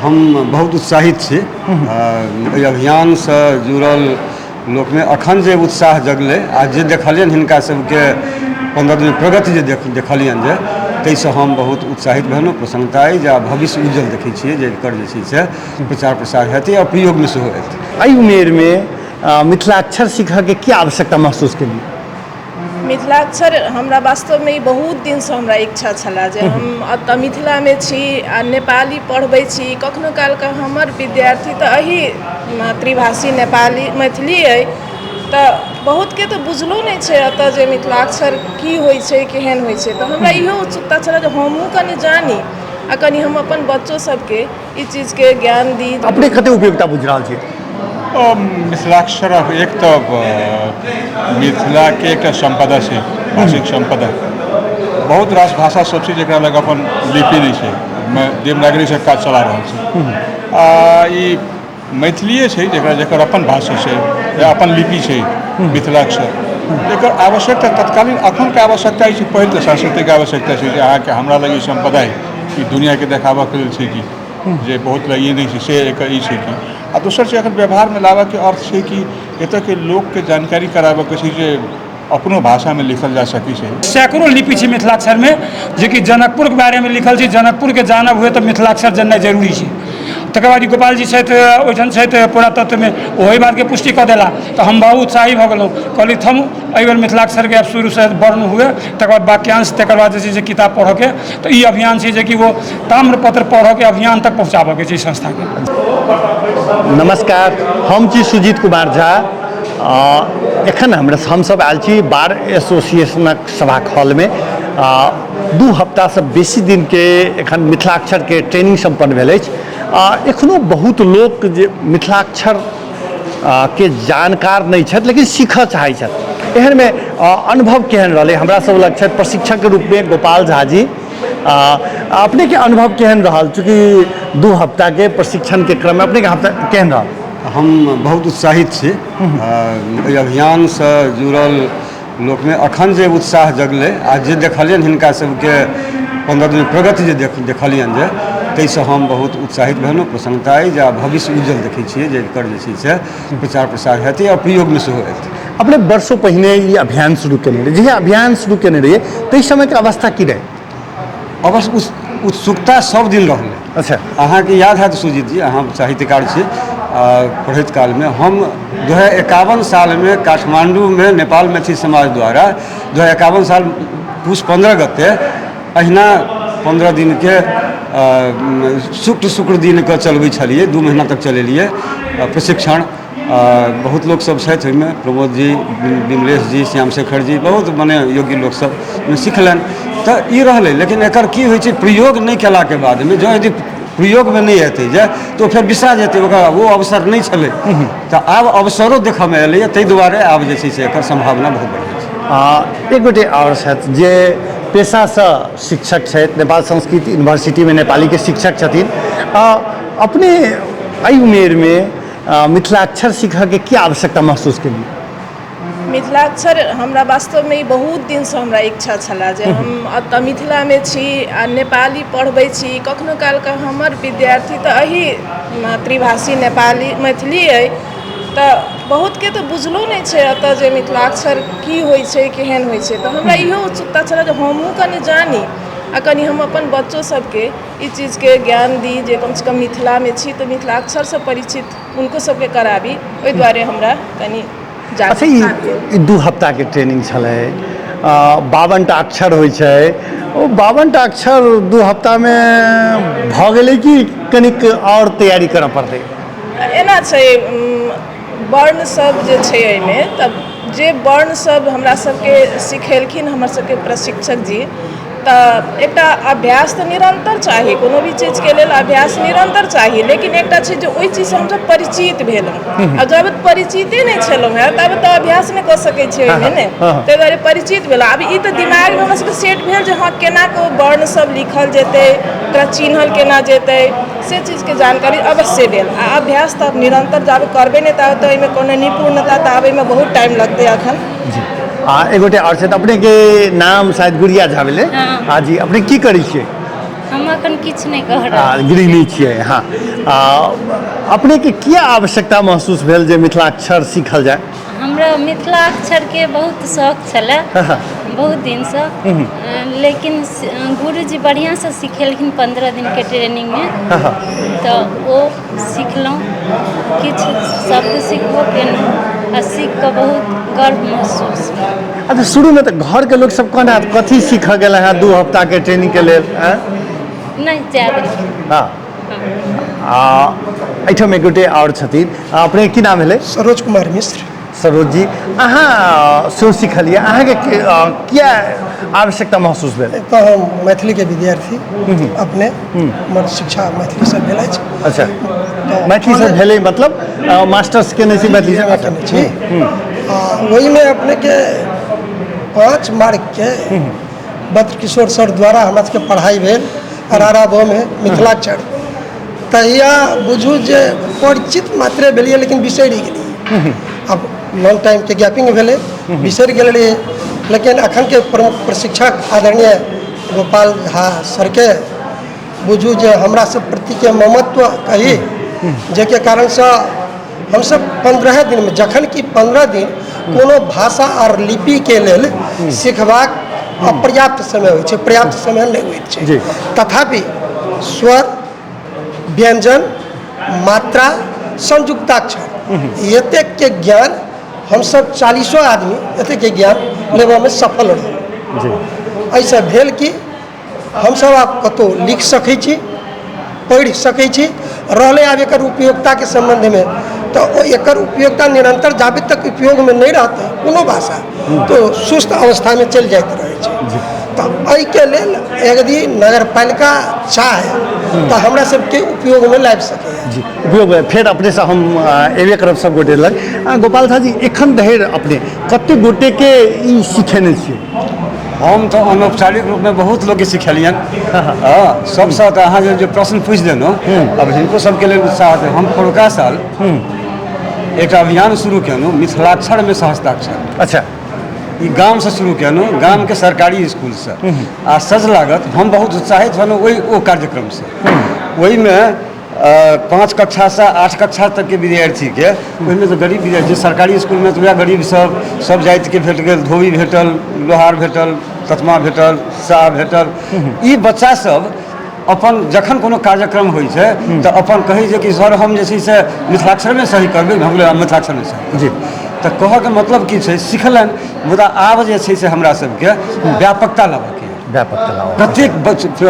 हम बहुत उत्साहित छी। एहि अभियानसँ जुड़ल लोकमे अखन जे उत्साह जगलै आ जे देखलियनि हिनका सबके 15 दिन प्रगति जे देखलियनि जे ताहिसँ हम बहुत उत्साहित भेलहुँ। प्रसन्नता अइ जे आब भविष्य उज्जवल देखै छियै जे एकर जे छै से प्रचार प्रसार हेतै आ प्रयोगमे सेहो एतै। एहि उमेरमे मिथिलाक्षर सीखयके की आवश्यकता महसूस केलियै? मिथिलाक्षर हमरा वास्तवमे ई बहुत दिनसँ हमरा इच्छा छलए जे हम एतऽ मिथिलामे छी आ नेपाली पढ़बै छी। कखनो कालके हमर विद्यार्थी तऽ एही मातृभाषी नेपाली मैथिली अइ, तऽ बहुतके तऽ बुझलो नहि छै एतऽ जे मिथिलाक्षर की होइ छै, केहन होइ छै। तऽ हमरा इहो उत्सुकता छलए जे हमहूँ कनि जानी आ कनि हम अपन बच्चो सबके ई चीजके ज्ञान दी। अपने कते उपयोगिता बुझि रहल छी? मिथिलाक्षर एक तऽ मिथिलाके एकटा सम्पदा छै, भाषिक सम्पदा। बहुत रास भाषा सब छै जकरा लग अपन लिपि नहि छै, देवनागरीसँ काज चला रहल छै। आ ई मैथिलिए छै जकरा जकर अपन भाषा छै या अपन लिपि छै मिथिलाक्षर। एकर आवश्यकता तत्कालीन अखनके आवश्यकता ई छै, पहिल तऽ सांस्कृतिक आवश्यकता छै जे अहाँके हमरा लग ई सम्पदा अइ, ई दुनिआँके देखाबऽके लेल छै कि जे बहुत लग ई नहि छै से एकर ई छै कि। आ दोसर छै एकर व्यवहारमे लाबऽके अर्थ छै कि एतऽके लोकके जानकारी कराबऽके छै जे अपनो भाषामे लिखल जा सकै छै। सैकड़ों लिपि छै मिथिलाक्षरमे, जेकि जनकपुरके बारेमे लिखल छै। जनकपुरके जानब हुए तऽ मिथिलाक्षर जननाइ जरूरी छै। तकर बाद ई गोपालजी छथि, ओहिठाम छथि पुरातत्वमे, ओहि बातके पुष्टि कऽ देला तऽ हम बहुत उत्साही भऽ गेलहुँ। कहली थमू, एहिबेर मिथिलाक्षरके आब शुरूसँ वर्ण हुए, तकर बाद वाक्यांश, तकर बाद जे छै से किताब पढ़ऽके। तऽ ई अभियान छै जेकि ओ ताम्रपत्र पढ़ऽके अभियान तक पहुँचाबऽके छै संस्थाके। नमस्कार, हम छी सुजीत कुमार झा। एखन हमरा हमसभ आयल छी बार एसोसिएशनक सभा हॉलमे। 2 हफ्तासँ बेसी दिनके एखन मिथिलाक्षरके ट्रेनिंग सम्पन्न भेल अछि। एखनो बहुत लोक जे मिथिलाक्षर के जानकार नहि छथि लेकिन सीखऽ चाहै छथि। एहनमे अनुभव केहन रहलै? हमरा सब लग छथि प्रशिक्षकके रूपमे गोपाल झा जी। अपनेके अनुभव केहन रहल? चूँकि 2 हफ्ताके प्रशिक्षणके क्रममे अपनेके हफ्ता केहन रहल? हम बहुत उत्साहित छी। एहि अभियानसँ जुड़ल लोकमे अखन जे उत्साह जगलै आ जे देखलियनि हिनका सबके 15 दिन प्रगति जे देखलियनि जे ताहिसँ हम बहुत उत्साहित भेलहुँ। प्रसन्नता अइ जे आब भविष्य उज्जवल देखै छियै जे एकर जे छै से प्रचार प्रसार हेतै आ प्रयोगमे सेहो एतै। अपने वर्षों पहिने ई अभियान शुरू केने रहियै। जहिया अभियान शुरू केने रहियै ताहि समयके अवस्था की रहै? अवश्य उत्सुकता सब दिन रहलै। अच्छा। अहाँके याद हैत सुजीत जी, अहाँ साहित्यकार छी, पढ़ैत कालमे हम 2051 सालमे काठमाण्डूमे नेपाल मैथिली समाज द्वारा 2051 साल पुस 15 गते अहिना 15 दिनके शुक्र शुक्र दिनके चलबै छलियै, 2 महीना तक चलेलियै प्रशिक्षण। बहुत लोकसभ छथि ओहिमे, प्रमोद जी, विमलेश जी, श्याम शेखर जी, बहुत मने योग्य लोकसभ ओहिमे सिखलनि। तऽ ई रहलै, लेकिन एकर की होइ छै, प्रयोग नहि कयलाके बादमे जँ यदि प्रयोगमे नहि एतै जे तऽ ओ फेर बिसरा जेतै, ओकरा ओ अवसर नहि छलै। तऽ आब अवसरो देखयमे एलैए, ताहि दुआरे आब जे छै से एकर सम्भावना बहुत बढ़िआँ छै। एक गोटे आओर छथि जे पेशासँ शिक्षक छथि, नेपाल संस्कृत यूनिवर्सिटीमे नेपालीके शिक्षक छथिन। अपने एहि उमेरमे मिथिलाक्षर सीखऽके की आवश्यकता महसूस केलियै? मिथिलाक्षर हमरा वास्तवमे ई बहुत दिनसँ हमरा इच्छा छलए जे हम एतऽ मिथिलामे छी आ नेपाली पढ़बै छी। कखनो कालके हमर विद्यार्थी तऽ एही मातृभाषी नेपाली मैथिली अइ, तऽ बहुतके तऽ बुझलो नहि छै एतऽ जे मिथिलाक्षर की होइ छै, केहन होइ छै। तऽ हमरा इहो उत्सुकता छलए जे हमहूँ कनि जानी आ कनि हम अपन बच्चो सबके ई चीजके ज्ञान दी जे कमसँ कम मिथिलामे छी तऽ मिथिलाक्षरसँ परिचित हुनको सबके कराबी। ओहि दुआरे हमरा कनि अच्छा, ई 2 हफ्ताके ट्रेनिंग छलै, 52टा अक्षर होइ छै, ओ 52टा अक्षर 2 हफ्तामे भऽ गेलै कि कनिक आओर तैयारी करऽ पड़तै? एना छै, वर्ण सब जे छै एहिमे, तऽ जे वर्ण सब हमरा सबके सिखेलखिन हमर सबके प्रशिक्षक जी, तऽ एकटा अभ्यास तऽ निरन्तर चाही, कोनो भी चीजके लेल अभ्यास निरन्तर चाही। लेकिन एकटा छै जे ओहि चीजसँ हमसब परिचित भेलहुँ, आ जब परिचिते नहि छलहुँ हेँ तब तऽ अभ्यास नहि कऽ सकै छियै ओहिमे ने, ताहि दुआरे परिचित भेलहुँ। आब ई तऽ दिमागमे हमरा सबके सेट भेल जे हँ केना कऽ वर्ण सब लिखल जेतै, ओकरा चिन्हल केना जेतै, से चीजके जानकारी अवश्य भेल। आ अभ्यास तऽ निरन्तर जाबे करबै नहि ताबे तऽ एहिमे कोनो निपुणता तऽ आबैमे बहुत टाइम लगतै अखन। जी, आ एक गोटे आओर छथि, अपनेके नाम शायद गुड़िया झा भेलै। हाँ। हाँ जी, अपने की करै छियै? हम अखन किछु नहि कऽ रहल। गृहिणी छियै। हाँ, आ अपनेके किया आवश्यकता महसूस भेल जे मिथिलाक्षर सीखल जाय? हमरा मिथिलाक्षरके बहुत शौक छलए बहुत दिनसँ, लेकिन गुरुजी बढ़िआँसँ सिखेलखिन 15 दिनके ट्रेनिंगमे, तऽ ओ सिखलहुँ, किछु शब्द सिखबो केलहुँ आ सीख कऽ बहुत गर्व महसूस भेल। अच्छा, शुरूमे तऽ घरके लोक सब कहने हैत कथी सीखऽ गेल हैं 2 हफ्ताके ट्रेनिंगके लेल? नहि जाय देलखिन। हँ, आ एहिठाम एक गोटे आओर छथिन, अपने की नाम भेलै? सरोज कुमार मिश्र। सरोज जी, अहाँ सेहो सिखलियै, अहाँके किया आवश्यकता महसूस भेल? तऽ हम मैथिलीके विद्यार्थी, अपने हमर शिक्षा मैथिलीसँ भेल अछि। अच्छा, मैथिलीसँ भेलै मतलब मास्टर्स केने छी मैथिलीसँ? केने छी। आ ओहिमे अपनेके 5 मार्कके बद्रकिशोर सर द्वारा हमरा सबके पढ़ाइ भेल अरारा बमे मिथिलाक्षर। तहिया बुझू जे परिचित मात्रे भेलियै, लेकिन बिसरि गेलियै। आब लॉन्ग टाइमके गैपिंग भेलै, बिसरि गेल रहियै। लेकिन अखनके प्रमुख प्रशिक्षक आदरणीय गोपाल झा सरके बुझू जे हमरा सब प्रतिके ममत्व कही, जाहिके कारणसँ हमसब 15 दिनमे, जखन कि 15 दिन कोनो भाषा आर लिपिके लेल सिखबाक अपर्याप्त समय होइ छै, पर्याप्त समय नहि होइत छै, तथापि स्वर, व्यञ्जन, मात्रा, संयुक्ताक्षर एतेकके ज्ञान हमसब 40 आदमी एतेकके ज्ञान लेबऽमे सफल रहलहुँ। एहिसँ भेल कि हमसब आब कतहु लिख सकै छी, पढ़ि सकै छी। रहलै आब एकर उपयोगिताके सम्बन्धमे, तऽ ओ एकर उपयोगिता निरन्तर जाबे तक उपयोगमे नहि रहतै कोनो भाषा तऽ सुस्त अवस्थामे चलि जाइत रहै छै। तऽ एहिके लेल यदि नगरपालिका चाहे तऽ हमरा सबके उपयोगमे लाबि सकैए। जी, उपयोग फेर अपनेसँ हम एबे करब सब गोटे लग। गोपाल झा जी, एखन धरि अपने कतेक गोटेके ई सिखेने छियै? हम तऽ अनौपचारिक रूपमे बहुत लोकके सिखेलियनि। हँ, सबसँ तऽ अहाँ जे प्रश्न पूछि देलहुँ, अब हिनको सबके लेल उत्साह हेतै। हम परुका साल एकटा अभियान शुरू केलहुँ, मिथिलाक्षरमे सहस्ताक्षर। अच्छा। ई गामसँ शुरू केलहुँ, गामके सरकारी इसकुलसँ, आ सज लागत हम बहुत उत्साहित छलहुँ ओहि ओ कार्यक्रमसँ। ओहिमे 5 कक्षासँ 8 कक्षा तकके विद्यार्थीके, ओहिमे तऽ गरीब विद्यार्थी सरकारी इसकुलमे तऽ वएह गरीब सब सब जातिके भेट गेल, धोबी भेटल, लोहार भेटल, ततमा भेटल, साह भेटल। ई बच्चा सब अपन जखन कोनो कार्यक्रम होइ छै तऽ अपन कहै छै कि सर हम जे छै से मिथिलाक्षरमे सही करबै, हम मिथिलाक्षरमे सही। जी। तऽ कहऽके मतलब की छै, सिखलनि, मुदा आब जे छै से हमरा सबके व्यापकता लाबऽके यऽ। व्यापकता लाबऽ। प्रत्येक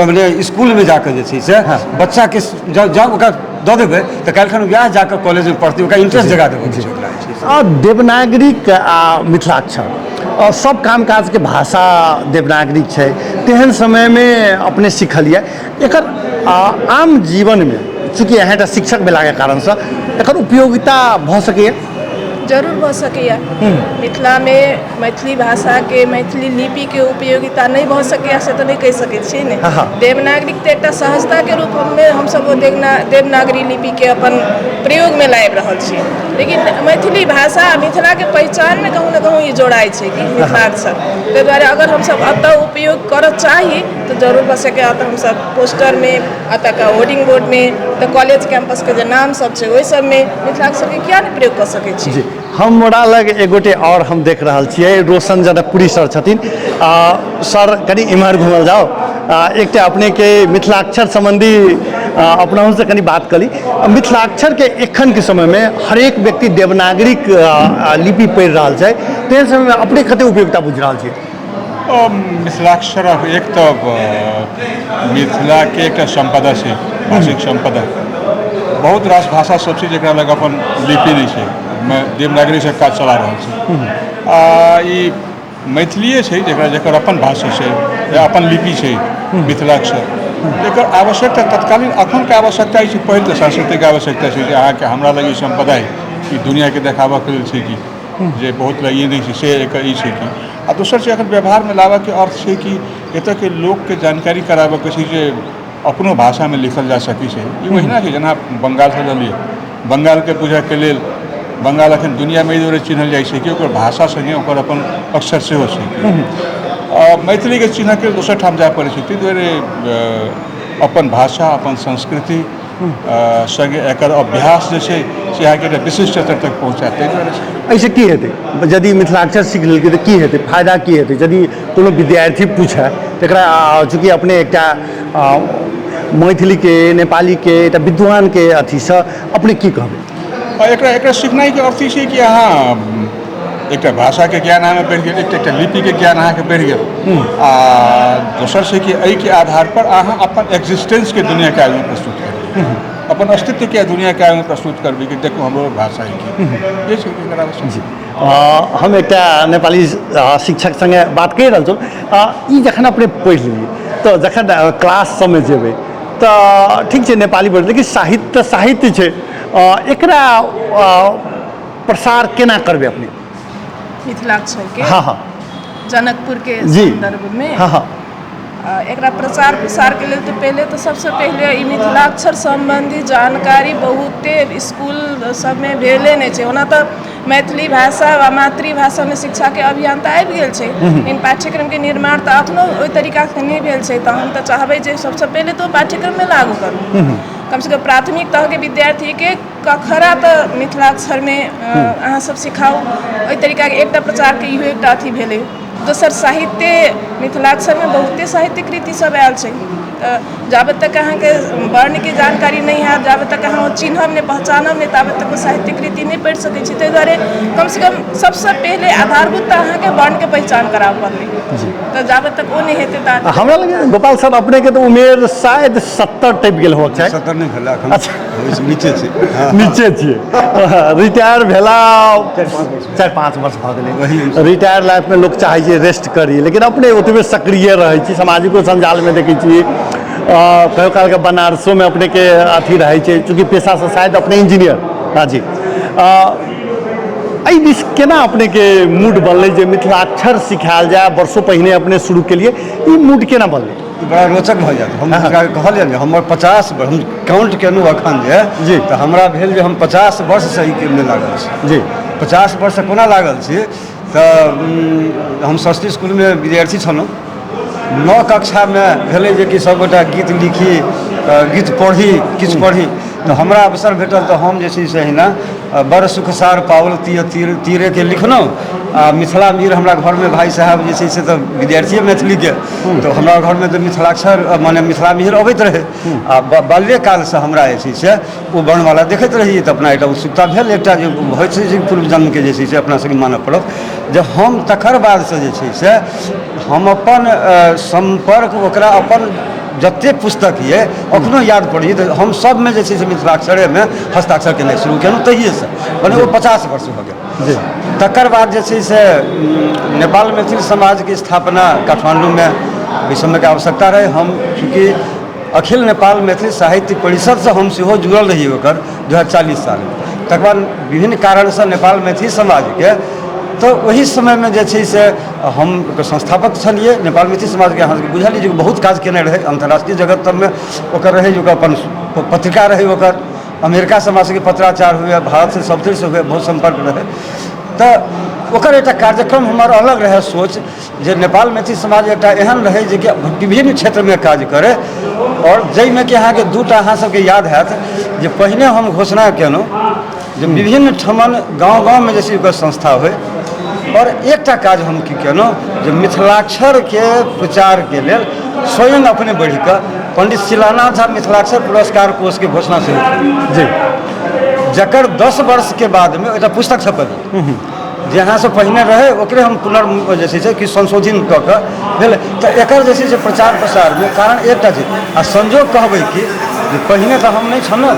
मने इसकुलमे जाकऽ जे छै से बच्चाके जँ ओकरा दऽ देबै तऽ काल्हिखन वएह जाकऽ कॉलेजमे पढ़तै, ओकरा इंट्रेस्ट जगा देबऽके छै ओकरा जे छै से। आ देवनागरीक आ मिथिलाक्षर सब काम काजके भाषा देवनागरी छै, तेहन समयमे अपने सिखलियै एकर आम जीवनमे, चूँकि अहाँ एकटा शिक्षक भेलाके कारणसँ एकर उपयोगिता भऽ सकैए? जरूर भऽ सकैए। मिथिलामे मैथिली भाषाके, मैथिली लिपिके उपयोगिता नहि भऽ सकैए से तऽ नहि कहि सकै छियै ने। देवनागरीक तऽ एकटा सहजताके रूपमे हमसब ओ देवनागरी लिपिके अपन प्रयोगमे लाबि रहल छी, लेकिन मैथिली भाषा आ मिथिलाके पहिचानमे कहूँ ने कहूँ ई जोड़ाइ छै कि मिथिलाक्षर। ताहि दुआरे अगर हमसब एतऽ उपयोग करऽ चाही तऽ जरूर भऽ सकैए। एतऽ हमसब पोस्टरमे, एतऽके होर्डिंग बोर्डमे, तऽ कॉलेज कैंपसके जे नाम सब छै ओहि सबमे मिथिलाक्षरके किया नहि प्रयोग कऽ सकै छी। जी, हमरा लग एक गोटे आओर हम देख रहल छियै, रोशन जनकपुरी सर छथिन। सर कनि इम्हर घुमल जाउ, एकटा अपनेके मिथिलाक्षर सम्बन्धी अपनाहुसँ कनि बात करी। मिथिलाक्षरके एखनके समयमे हरेक व्यक्ति देवनागरीक लिपि पढ़ि रहल छै, तेहन समयमे अपने कतेक उपयोगिता बुझि रहल छियै? मिथिलाक्षर एक तऽ मिथिलाके एकटा सम्पदा छै, भाषिक सम्पदा। बहुत रास भाषा सब छै जकरा लग अपन लिपि नहि छै, देवनागरीसँ काज चला रहल छै। आ ई मैथिलिए छै जकरा जकर अपन भाषा छै या अपन लिपि छै मिथिलाक्षर। एकर आवश्यकता तत्कालीन अखनके आवश्यकता ई छै, पहिल तऽ सांस्कृतिक आवश्यकता छै जे अहाँके हमरा लग ई सम्पदा अइ, ई दुनिआँके देखाबऽके लेल छै कि जे बहुत लग ई नहि छै, से एकर ई छै कि। आ दोसर छै एखन व्यवहारमे लाबऽके अर्थ छै कि एतऽके लोकके जानकारी कराबऽके छै जे अपनो भाषामे लिखल जा सकै छै। ई ओहिना छै जेना बङ्गालसँ लऽ लिअ, बङ्गालके बुझऽके लेल बङ्गाल एखन दुनिआँमे एहि दुआरे चिन्हल जाइ छै कि ओकर भाषा सङ्गे ओकर अपन अक्षर सेहो छै। मैथिलीके चिन्हऽके लेल दोसर ठाम जाय पड़ै छै, ताहि दुआरे अपन भाषा, अपन संस्कृति, सङ्गे एकर अभ्यास जे छै से अहाँके एकटा विशिष्ट स्तर तक पहुँचायत, ताहि दुआरे छै। एहिसँ की हेतै यदि मिथिलाक्षर सीख लेलकै तऽ की हेतै, फायदा की हेतै? यदि कोनो विद्यार्थी पूछए तऽ एकरा, चूँकि अपने एकटा मैथिलीके नेपालीके एकटा विद्वानके अथीसँ अपने की कहबै? एकरा एकरा सिखनाइके अर्थ ई छै कि अहाँ एकटा भाषाके ज्ञान अहाँमे बढ़ि गेल, एकटा एकटा लिपिके ज्ञान अहाँके बढ़ि गेल, आ दोसर छै कि एहिके आधारपर अहाँ अपन एक्जिस्टेंसके दुनिआँके आगूमे प्रस्तुत करबै, अपन अस्तित्वके दुनिआँके आगूमे प्रस्तुत करबै कि देखू हमरो भाषा ई जे छै एकर आवश्यकता। जी, हम एकटा नेपाली शिक्षक सङ्गे बात करि रहल छलहुँ। ई जखन अपने पढ़ि लेलियै तऽ जखन क्लास सबमे जेबै तऽ ठीक छै नेपाली पढ़ि, लेकिन साहित्य तऽ साहित्य छै, एकरा प्रसार केना करबै अपने मिथिलाक्षरके? हँ हँ। जनकपुरके जी सन्दर्भमे? हँ हँ। एकरा प्रचार प्रसारके लेल तऽ पहिले तऽ सबसँ पहिले ई मिथिलाक्षर सम्बन्धी जानकारी बहुते इसकुल सबमे भेले नहि छै। ओना तऽ मैथिली भाषा वा मातृभाषामे शिक्षाके अभियान तऽ आबि गेल छै, लेकिन पाठ्यक्रमके निर्माण तऽ एखनो ओहि तरीकासँ नहि भेल छै। तऽ हम तऽ चाहबै जे सबसँ पहिले तऽ ओ पाठ्यक्रममे लागू करू, कमसँ कम प्राथमिक तहके विद्यार्थीके कखरा तऽ मिथिलाक्षरमे अहाँ सब सिखाउ। ओहि तरीकाके एकटा प्रचारके इहो एकटा अथी भेलै। दोसर साहित्य, मिथिलाक्षरमे बहुते साहित्य कृति सब आयल छै, तऽ जाबे तक अहाँके वर्णके जानकारी नहि हैत, जाबे तक अहाँ ओ चिन्हब नहि, पहचानब नहि, ताबे तक ओ साहित्य कृति नहि पढ़ि सकै छी। ताहि दुआरे कमसँ कम सबसँ पहिले आधारभूत तऽ अहाँके वर्णके पहिचान कराबऽ पड़लै, तऽ जाबे तक ओ नहि हेतै ता हमरा लगैए गोपाल सर अपनेके तऽ उमेर शायद 70 टपि गेल होबाक चाही। 70 नहि भेल एखन। अच्छा। ओहिसँ नीचे छै। नीचे छियै। रिटायर भेला 4-5 वर्ष भऽ गेलै। वही। रिटायर लाइफमे लोक चाहै छै रेस्ट करी, लेकिन अपने ओतबे सक्रिय रहै छी, सामाजिको सञ्जालमे देखै छी, कहियो कालके बनारसोमे अपनेके अथी रहै छै, चूँकि पेशासँ शायद अपने इंजीनियर। हाँ जी, एहि दिस केना अपनेके मूड बनलै जे मिथिलाक्षर सिखायल जाय? वर्षों पहिने अपने शुरू केलियै, ई मूड केना बनलै? ई बड़ा रोचक भऽ जायत। हम हुनका कहलियनि जे हमर 50 वर्ष, हम काउंट केलहुँ एखन जे तऽ हमरा भेल जे हम 50 वर्षसँ ई मे लागल छी। 50 वर्षसँ कोना लागल छी तऽ हम सरस्वती इसकुलमे विद्यार्थी छलहुँ। 9 कक्षामे भेलै जे कि सभगोटा गीत लिखी, गीत पढ़ी, किछु पढ़ी, तऽ हमरा अवसर भेटल तऽ हम जे छै से अहिना बड़ सुख सार पाओल तीय तीर तीरेके लिखलहुँ। आ मिथिला मीर हमरा घरमे भाइ साहब जे छै से तऽ विद्यार्थीए मैथिलीके, तऽ हमरा घरमे तऽ मिथिलाक्षर मने मिथिला मिहिर अबैत रहै, आ बाल्यकालसँ हमरा जे छै से ओ वर्णमाला देखैत रहियै, तऽ अपना एकटा उत्सुकता भेल, एकटा जे होइ छै जे पूर्व जन्मके जे छै से अपना सबके मानऽ पड़त जे हम तकर बादसँ जे छै से हम अपन सम्पर्क ओकरा अपन जतेक पुस्तक यऽ अखनो याद पड़ैए तऽ हम सबमे जे छै से मिथिलाक्षरेमे हस्ताक्षर केनाइ शुरू केलहुँ तहिएसँ, मने ओ 50 वर्ष भऽ गेल। तकर बाद जे छै से नेपाल मैथिल समाजके स्थापना काठमाण्डूमे ओहि समयके आवश्यकता रहै। हम चूँकि अखिल नेपाल मैथिली साहित्य परिषदसँ हम सेहो जुड़ल रही ओकर 2040 सालमे, तकर बाद विभिन्न कारणसँ नेपाल मैथिली समाजके तऽ ओहि समयमे जे छै से हम ओकर संस्थापक छलियै। नेपाल मैथिली समाजके अहाँ सबके बुझल अइ जे बहुत काज केने रहै अन्तर्राष्ट्रीय जगत सबमे, ओकर रहै जे ओकर अपन पत्रिका रहै, ओकर अमेरिका से हमरा सबके पत्राचार हुए, भारतसँ सबतरिसँ हुए, बहुत सम्पर्क रहै। तऽ ओकर एकटा कार्यक्रम हमर अलग रहै सोच जे नेपाल मैथिली समाज एकटा एहन रहै जे कि विभिन्न क्षेत्रमे काज करै, आओर जाहिमे कि अहाँके दूटा अहाँ सबके याद हैत जे पहिने हम घोषणा केलहुँ जे विभिन्न ठमन गाँव गाँवमे जे छै ओकर संस्था होइ, आओर एकटा काज हम की केलहुँ जे मिथिलाक्षरके प्रचारके लेल स्वयं अपने बढ़िकऽ पण्डित शिलानाथ झा मिथिलाक्षर पुरस्कार कोषके घोषणा सेहो केलहुँ जकर 10 वर्षके बादमे एकटा पुस्तक छपल जे अहाँसँ पहिने रहै, ओकरे हम पुनर् जे छै से किछु संशोधन कऽ कऽ भेल। तऽ एकर जे छै से प्रचार प्रसारमे कारण एकटा छै, आ संजोग कहबै कि जे पहिने तऽ हम नहि छलहुँ,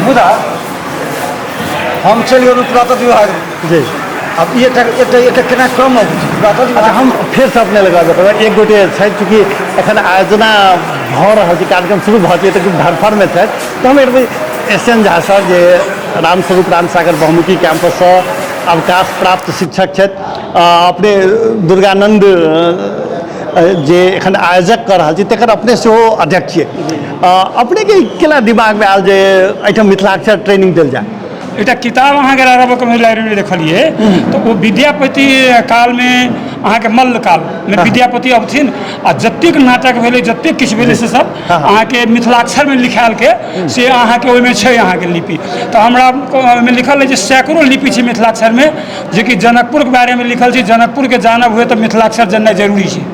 मुदा हम चलि गेलहुँ पुरातत्व विभागमे। आब ई एकटा एकटा एकटा केना क्रम अबै छै पुरातत्व अच्छा, हम फेरसँ अपने लग आबि एक गोटे छथि, चूँकि एखन आयोजना भऽ रहल छै, कार्यक्रम शुरू भऽ छै, तऽ धड़फड़मे छथि, तऽ हम एक एस एन झा सर जे रामस्वरूप रामसागर बहुमुखी कैंपससँ अवकाश प्राप्त शिक्षक छथि, अपने दुर्गानंद जे एखन आयोजक कऽ रहल छी तकर अपने सेहो अध्यक्ष छियै, अपनेके केना दिमागमे आयल जे एहिठाम मिथिलाक्षर ट्रेनिंग देल जाय? एकटा किताब अहाँके राराबके लाइब्रेरी देखलियै तऽ ओ विद्यापति कालमे अहाँके मल्ल कालमे विद्यापति अबथिन आ जतेक नाटक भेलै जतेक किछु भेलै से सब अहाँके मिथिलाक्षरमे लिखायल के से अहाँके ओहिमे छै अहाँके लिपि। तऽ हमरा ओहिमे लिखल अछि जे सैकड़ो लिपि छै मिथिलाक्षरमे, जेकि जनकपुरके बारेमे लिखल छै। जनकपुरके जानब हुए तऽ मिथिलाक्षर जननाइ जरूरी छै।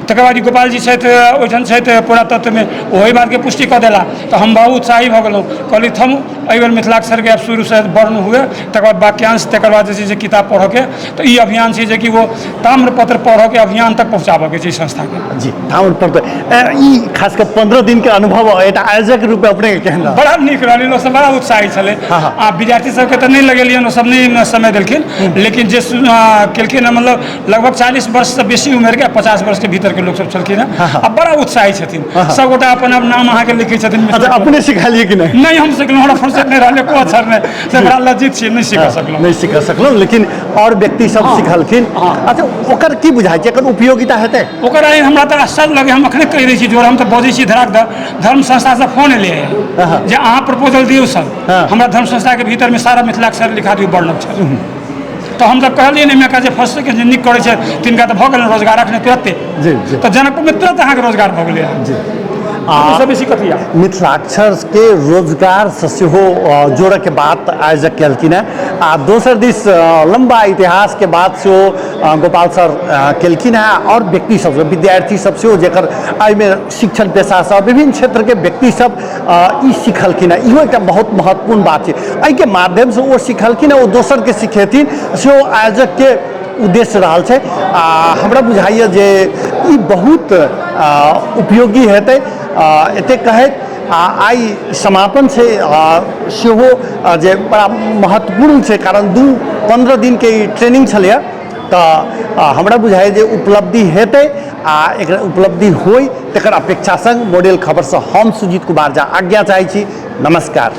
तकर बाद ई गोपालजी छथि, ओहिठाम छथि पुरातत्वमे, ओहि बातके पुष्टि कऽ देला तऽ हम बहुत उत्साही भऽ गेलहुँ। कहली थम एहिबेर मिथिलाक्षरके आब शुरूसँ वर्ण हुए, तकर बाद वाक्यांश, तकर बाद जे छै से किताब पढ़ऽके। तऽ ई अभियान छै जेकि ओ ताम्रपत्र पढ़ऽके अभियान तक पहुँचाबऽके छै संस्थाके। जी, ताम्रपत्र ई खास कऽ 15 दिनके अनुभव एकटा आयोजक रूपमे अपनेके केहन रहल? बड़ा नीक रहल। लोक सब बड़ा उत्साहित छलै। आ विद्यार्थी सबके तऽ नहि लगेलियनि, ओ सब नहि समय देलखिन, लेकिन जे केलखिन हँ, मतलब लगभग 40 वर्षसँ बेसी उमेरके, 50 वर्षके भीतरके लोक सब छलखिन हँ आ बड़ा उत्साही छथिन। सबगोटा अपन नाम अहाँके लिखै छथिन। अच्छा, अपने सिखेलियै कि नहि? नहि, हम सिखलहुँ, हमरा फुर्सत नहि रहल, एको अक्षर नहि, से बड़ा लज्जित छी, नहि सीख सकलहुँ। नहि सीख सकलहुँ, लेकिन आओर व्यक्ति सब सिखलखिन। अच्छा, ओकर की बुझाइ छै, एकर उपयोगिता हेतै? ओकर आइ हमरा तऽ आश्चर्य लगै। हम अखने कहि दै छी जोर, हम तऽ बजै छी धराक धर। धर्म संस्थासँ फोन एलै जे अहाँ प्रपोजल दियौ सर, हमरा धर्म संस्थाके भीतरमे सारा मिथिलाक्षर लिखा दियौ, वर्णक्षर। तऽ हम तऽ कहलियै ने एहिमे जे फर्स्ट जे नीक करै छै तिनका तऽ भऽ गेलनि रोजगार अखने तुरन्ते। जी जी तऽ जनकपुरमे तुरन्त अहाँके रोजगार भऽ गेलै। जी। आ बेसी कथी मिथिलाक्षरके रोजगारसँ सेहो जोड़यके बात आयोजक केलखिन हेँ। आ दोसर दिस लम्बा इतिहासके बात सेहो गोपाल सर केलखिन हेँ। आओर व्यक्ति सब, विद्यार्थी सब सेहो, जकर एहिमे शिक्षण पेशासँ विभिन्न क्षेत्रके व्यक्ति सब ई सिखलखिन हेँ, इहो एकटा बहुत महत्वपूर्ण बात छै। एहिके माध्यमसँ ओ सिखलखिन हेँ, ओ दोसरके सिखेथिन, सेहो आयोजकके उद्देश्य रहल छै। आ हमरा बुझाइए जे ई बहुत उपयोगी हेतै। एतेक कहैत आ आइ समापन छै सेहो जे बड़ा महत्वपूर्ण छै, कारण 15 दिनके ई ट्रेनिंग छलैए। तऽ हमरा बुझाइए जे उपलब्धि हेतै आ एकर उपलब्धि होइ तकर अपेक्षा संग मॉडल खबरसँ हम सुजीत कुमार झा आज्ञा चाहै छी। नमस्कार।